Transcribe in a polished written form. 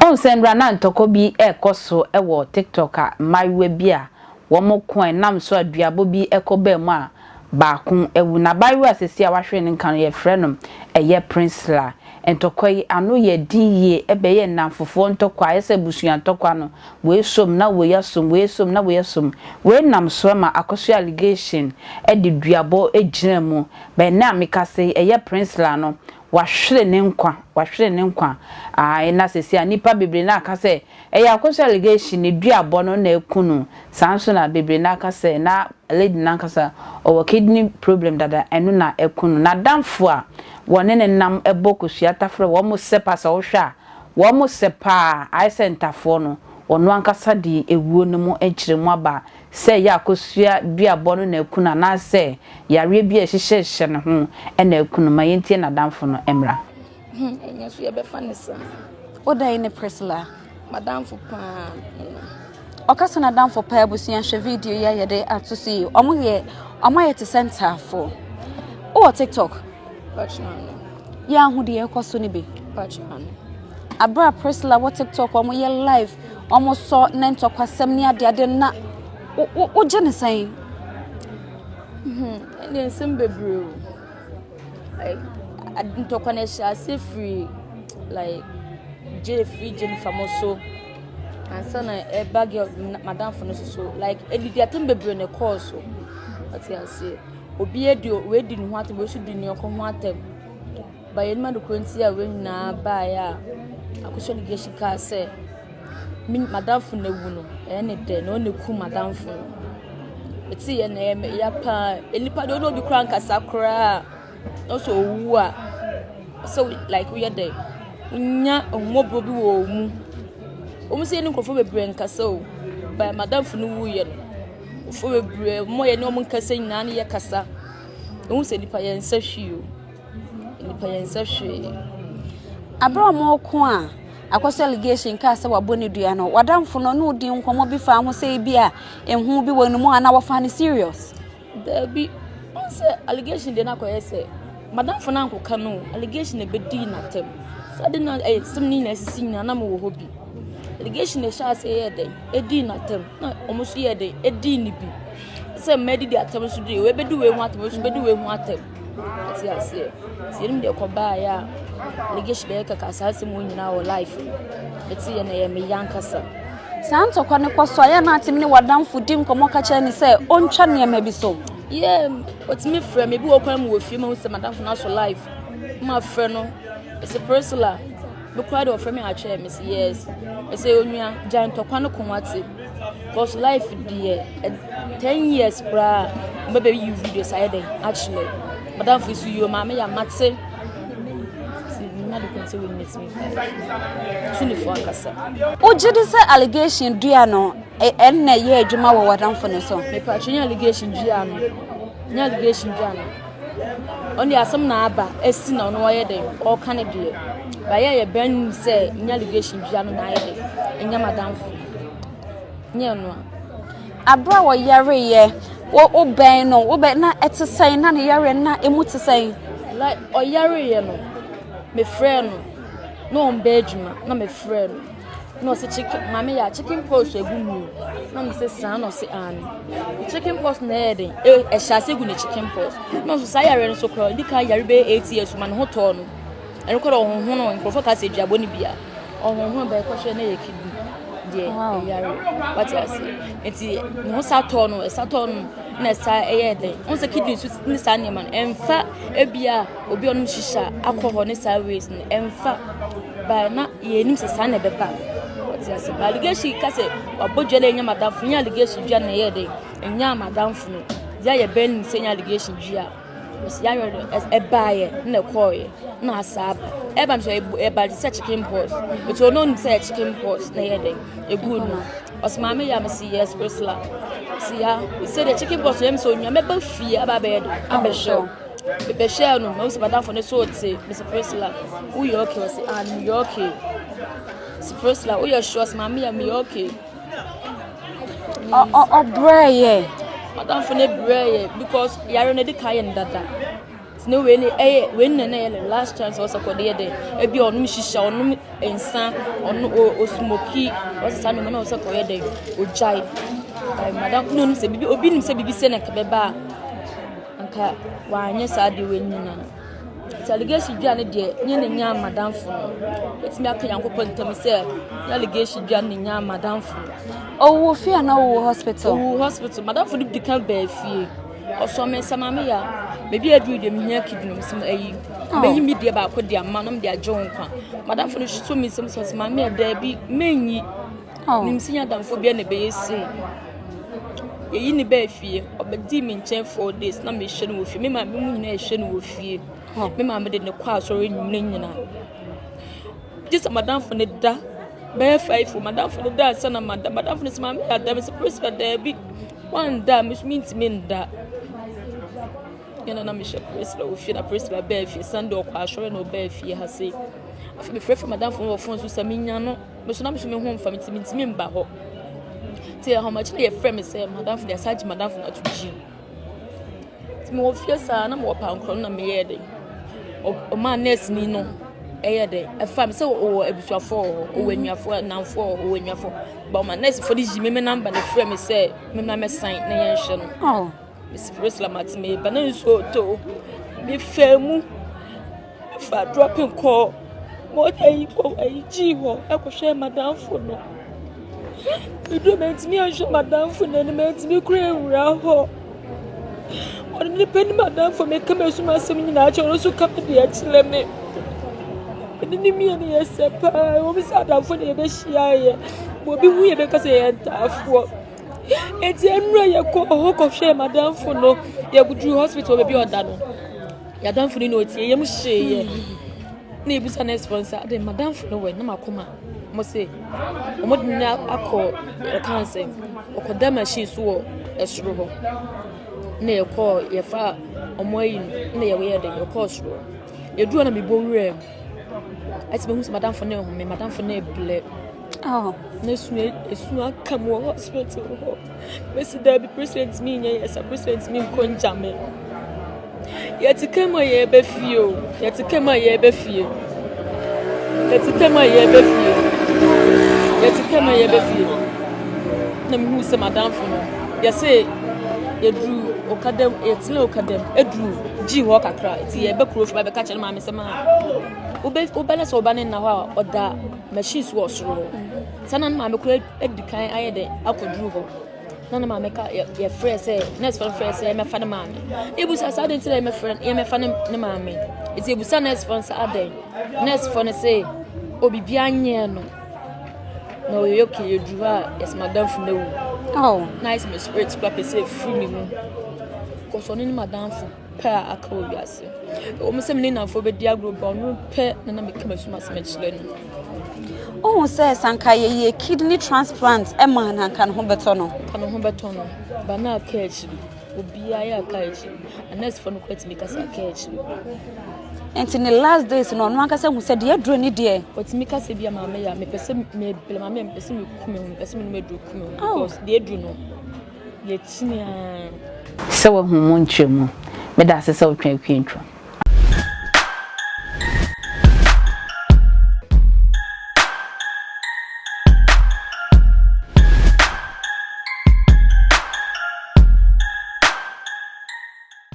Wohu sɛ nnora na ntɔkwa bi rekɔ so wɔ TikTok a mmaayewa bi a wɔko a ɛnam so a duabɔ bi kɔ baa mu a baako awu. Na abaayewa a seesei a wahwere ne nka no yɛfrɛ no ɛyɛ Princella. Ntɔkwa yi ano yɛ den yie, ɛbɛyɛ nnamfofoɔ ntɔkwa, ayɛ sɛ abusua ntɔkwa no, wei som na wei asom, wei som na wei asom. Wei nam so ma Akosua allegation de duabɔ gyinaa mu. But ɛnnɛ a mekasa yi, ɛyɛ Princella no, Wahwere ne nkwa, wahwere ne nkwa. Ae, na seesei a nnipa bebree no aka sɛ ɛyɛ Akosua allegation, ne duabɔ no na aku no. Saa nso na bebree no aka sɛ na lady no ankasa ɔwɔ kidney problem dada, ɛno na aku no. N'adamfo a wɔne no nam bɔ kosua tafere, wɔn sɛ paa, sɛ wohwɛ a, wɔn sɛ paa, ayɛ sɛ ntafoɔ no, ɔno ankasa de awuo no mu nkyerɛmu aba Sɛ ɛyɛ akosua duabɔ no na aku no anaasɛ yareɛ bi a ɛhyehyɛhyehyɛ ne ho na aku no, ma yɛntie n'adamfo no mmra. Hmm, ɛnyɛ so yɛbɛfa ne saa. Wo dɛn ne Priscilla? Madamfo paa no. Ɔka sɛ n'adamfo paa abusua hwɛ video yi a yɛde ato so yi. Ɔmo yɛ ɔmo ayɛ te sɛ ntaafo. Wowɔ TikTok? Yɛ ahu deɛ ɛkɔ so no bi. Abere a Priscilla wɔ TikTok ɔmo yɛ live ɔmo sɔ ne ntɔkwasɛm ne adeade na wogye ne sɛn? Hmm, ɛne nsɛm bebree o. Like, ntɔkwa no ɛhyɛ ase firi like gye firi Jennifer mo so ansa na ɛba girl madamfo no so so like edidi atam bebree na ɛkɔɔ so. Ɔte aseɛ. Obi adi wei di ne ho atɛm, wei nso di ne yɔnko ho atɛm. But yɛnim ade korɔ nti a wei nyinaa baeɛ a Akosua Legacy kaa sɛ me madamfo no awu no, ɛyɛ ne dɛ na ɔna kum madamfo no. Meteeɛ no ɛyɛ me ya paa. Nnipa deɛ wone obi koraa nkasa koraa na sɛ ɔwu a, sɛ like woyɛ dɛ wonya ahummɔborɔ bi wɔ wo mu. Wɔn sɛ yɛne nkurɔfoɔ bebree nkasa o, but madamfo no wuiɛ no, Nkurɔfoɔ bebree, wɔn a yɛne wɔn nkasa nyinaa ne yɛ kasa. Wohu sɛ nnipa yɛnsɛ hwee o. Nnipa yɛnsɛ hwee. Abere a wɔreko a Akwasu allegation kaa sɛ wabɔ ne dua no, w'adamfo no ne wo dii nkɔmmɔ bi faa ho sɛ ebi a ehu bi wɔ ne mu anaa wɔfaa no serious? Daabi. Wohu sɛ allegation deɛ no akɔyɛ sɛ madamfo no ankɔka no o, allegation na ɛbɛdii n'atɛm. Sɛ ade no a ɛsɛm no nyinaa sisi nyinaa na mewɔ hɔ bi. Allegation na ɛhyɛɛ aseɛ yɛɛ dɛn? Ɛdii n'atɛm. Na wɔn nso yɛɛ dɛn? Ɛdii no bi. Sɛ mmaa didi atɛm nso deɛ, wei bɛdi wei ho atɛm, wei nso bɛdi wei ho atɛm. Ate aseɛ? Nti yɛnim deɛ ɛkɔbaeɛ a allegation bɛyɛ kaka saa asɛm wɔ nyinaa wɔ life mu. Meteeɛ no ɛyɛ me ya ankasa. Saa ntɔkwa no kɔ so a, yɛ na atumi ne w'adamfo di nkɔmmɔ ka kyerɛ no sɛ ɔntwa nneɛma bi so. Yeah, ɔtumi frɛ me. Ebi wɔ kwan mu wɔ fie ma hu sɛ madamfo no asɔ life. Ma frɛ no, ɛsɛ Priscilla. Me koraa de ɔfrɛ me atwɛn me sɛ yes. Ɛsɛ onua gyae ntɔkwa no ko wate. Cause life deɛ 10 years koraa mbɛbɛ yi videos ayɛ dɛn akyerɛ. Madamfo yi so yi o maame yɛ amate. Nti mma de kɔnti wɔ nyina tumi tu ne fo ankasa. Wogye di sɛ allegation dua no ɛnna ɛyɛ adwuma wɔ w'adamfo no so? Mepatwe nyɛ allegation dua no. Nyɛ allegation dua no. Ɔno deɛ asɛm na aba asi na ɔno ɔyɛ dɛn ɔreka ne deɛ. Bayɛ yɛ bɛn nim sɛ nyɛ allegation dua no na ayɛ dɛn ɛnyɛ madamfo. Nyɛ no a. Abere a wɔyareeɛ wo wobɛn no wobɛn na ɛte sɛn na ne yareɛ na emu te sɛn? Like ɔyareeɛ no mefrɛ no na ɔmbɛ adwuma na mefrɛ no na ɔsɛ chicken maame yɛ a chicken pox egu mu o na mo sɛ saa na ɔsɛ aane chicken pox na ɛyɛ den ɛhyɛ ase gu ne chicken pox na ɔso saa yare no so koraa ɔdi kan yare bɛyɛ 8 years ma ne ho tɔɔ no ɛno koraa ɔhohono nkurɔfoɔ ka sɛ aduabɔ no bia ɔhohono bɛyɛ kɔhwɛ na yɛ kidney deɛ ɛyare wate ase nti ne ho sa tɔɔ no ɛsa tɔɔ no na ɛsa ɛyɛ den ɔn sɛ kidney so ne saa nneɛma no ɛmfa ebia obi a ɔnom shisha akɔ hɔ ne saa ways no ɛmfa ba na yɛnim sɛ saa na ɛbɛba wate ase ba allegation ka sɛ wabɔ dua na ɛnyɛ madamfo nyɛ allegation dua na ɛyɛ den ɛnyɛ madamfo no deɛ yɛ bɛn nim sɛ ɛnyɛ allegation dua wɔsi yare no ɛbaayɛ na ɛkɔɔyɛ na asa aba ɛba no sɛ ɛba te sɛ chicken pox nti ɔno nim sɛ chicken pox na ɛyɛ den egu no ɔsɛ maame yɛ a mesi yes Priscilla si ya sɛ deɛ chicken pox yɛ mi sɛ onua mɛba fie aba abɛyɛ den abɛhwɛ o mebɛhwɛ no mahu sɛ madamfo no so te mesi Priscilla woyɛ okay ɔsɛ ah meyɛ okay si Priscilla woyɛ sure sɛ maame yɛ meyɛ okay. Ɔbrɛɛyɛ. Madamfo no brɛɛyɛ because yare no de ka yɛ no dada. Nti na wei ne ɛyɛ wei na na ɛyɛ ne last chance ɔsɛ kɔde yɛ dɛ ebi ɔnom shisha ɔnom nsa ɔno o osmoki ɔsɛ saa nneɛma na ɔsɛ kɔyɛ dɛ ogyae. Madam na onim sɛ bibi obi nim sɛ bibi sɛ na nka bɛba a anka wanyɛ saa adeɛ wei nyinaa. Nti allegation dua no deɛ nyɛ na nyaa madamfo no. Mɛtumi aka Nyankopɔn ntam sɛ nyɛ allegation dua no na nyaa madamfo no. Ɔwɔ fie anaa ɔwɔ hospital? Ɔwɔ hospital. Madamfo no di kan baa fie. Ɔsɔ me nsa maame ya. Baabi a aduru deɛ mehia kidney no mesɛ ayi. Mɛyi me deɛ baako de ama na mede agye wo nkwa. Madamfo no sɔ me nsam sɛ maame ya daabi menyi. Menim sɛ nyɛ adamfo biara na ɛbɛyɛ sei. Yɛyi no baa fie. Ɔbɛdii me nkyɛn 4 days na mehwɛ no wɔ fie. Me maame mu nyinaa ɛhwɛ no wɔ fie. Me maame de no kɔ asɔre anwummerɛ nyinaa. Gye sɛ madamfo no da bɛyɛ 5 o, madamfo no da ansa na mada. Madamfo no sɛ maame yɛ ada. Mesɛ Priscilla daabi. Woanda a me nso mentumi nda. Ɛna na mehyɛ Priscilla wɔ fie na Priscilla baa fie. Sunday ɔkɔ asɔre na ɔbaa fie ha sei. Afei mefrɛfrɛ madamfo no wɔ phone so sɛ menya no. Me so na me so me ho mfa me nti mentumi mba hɔ. Nti ahomakye na yɛfrɛ me sɛ madamfo de asa agye madamfo no ato gym. Nti mewɔ fie saa na mewɔ pankorɔ no na meyɛɛ dɛ. Ɔmaa nurse ni no ɛyɛ dɛ ɛfa me sɛ ɔwɔ abusuafoɔ wɔ hɔ, ɔwɔ anuafoɔ, nnamfoɔ wɔ hɔ, ɔwɔ anuafoɔ. But ɔma nurse foɔ no yi me me number na frɛ me sɛ memmra mmɛsan na yɛnhwɛ no. Oh. Mesi Priscilla mate meba na nsuo retɔ o. Mefaa mu. Mefa dropping kɔɔ mɔ ayi kɔ ayi gyii hɔ ɛkɔhwɛɛ m'adamfo no. Meduru mantumi anhwɛ m'adamfo no anim mantumi koraa anwura hɔ. Ɔno nipa ne m'adamfo meka m'asum asɛm nyinaa kyerɛ no ɔno nso ka me deɛ kyerɛ me. Mene ne mmienu yɛ sɛ paa ɛwɔ mu sɛ adamfo na yɛbɛhyiaeɛ. Ma obi hu yɛ bɛka sɛ yɛyɛ ntaafoɔ. Enti ɛnora yɛkɔɔ hɔ kɔhwɛɛ m'adamfo no yɛduru hospital baabi a ɔda no. Y'adamfo no na ɔtie yam hyeeɛ na yɛbisa nurse foɔ no sɛ adɛn m'adamfo no wɔ na makoma wɔn se wɔn de no akɔ yɛka sɛ ɔkɔda machine so wɔ ɛsoro hɔ na yɛkɔɔ yɛfa wɔn ayi no na yɛyɛ dɛ yɛkɔɔ soro hɔ yɛduru hɔ na mebɔ wuraa mu ɛsɛ mehu sɛ m'adamfo no rehome m'adamfo no rebrɛ Oh. Na esu esu aka mu wɔ hospital hɔ. Mesi daabi president mi nyɛ yɛ sa president mi nkɔ ngya me. Yɛte kaa mu a yɛreba fie o. Yɛte kaa mu a yɛreba fie. Yɛte kaa mu a yɛreba fie. Yɛte kaa mu a yɛreba fie. Na mehu sɛ madamfo no yɛse yɛduru okada mu yɛtena okada mu eduru gyii hɔ kakra nti yɛreba kuro fie ba bɛka kyerɛ maame sɛ maa wobɛ wobɛ na sɛ ɔba ne nna hɔ a ɔda machine so wɔ soro hɔ. Saa na ne maame koraa adi kan ayɛ dɛ akɔduru hɔ. Na ne maame ka yɛ yɛfrɛ sɛ nurse foɔ no frɛ sɛ yɛmmɛfa ne maame. Yɛbusa sɛ adɛn nti na yɛmmɛfrɛ yɛmmɛfa ne ne maame. Nti yɛbusa nurse foɔ no sɛ adɛn. Nurse foɔ no se o biribiara nyɛɛ no. Na ɔyɛ okay yɛduru hɔ a yɛsɛ madamfo no awu. Oh. Na ayɛ sɛ me spirit koraa pɛ sɛ ɛfiri me mu. Cause ɔno ne madamfo. pɛ a aka wɔ wiase. Ɛwɔ mu sɛ me ne nnamfoɔ bɛdi agorɔ ba ɔno pɛ na na meka m'asum asɛm kyerɛ no. Wohu sɛ sɛ anka yɛyɛ kidney transplant ma no anka ne ho bɛtɔ no? Anka ne ho bɛtɔ no. Ba na aka akyiri. Obiara yɛ aka akyiri. Anɛsfoɔ no koraa tumi ka sɛ aka akyiri. Nti ne last days no ɔno ankasa hu sɛ deɛ aduro ne deɛ. Ɔtumi ka sɛ bi a maame yɛ a mepɛ sɛ mebrɛ maame yɛ mepɛ sɛ meku me ho mepɛ sɛ menom aduro ku me ho because deɛ aduro no. Yɛkyini aa. Sɛ wahu mu nkyerɛmu. Meda ase sɛ wotwe akua ntwa.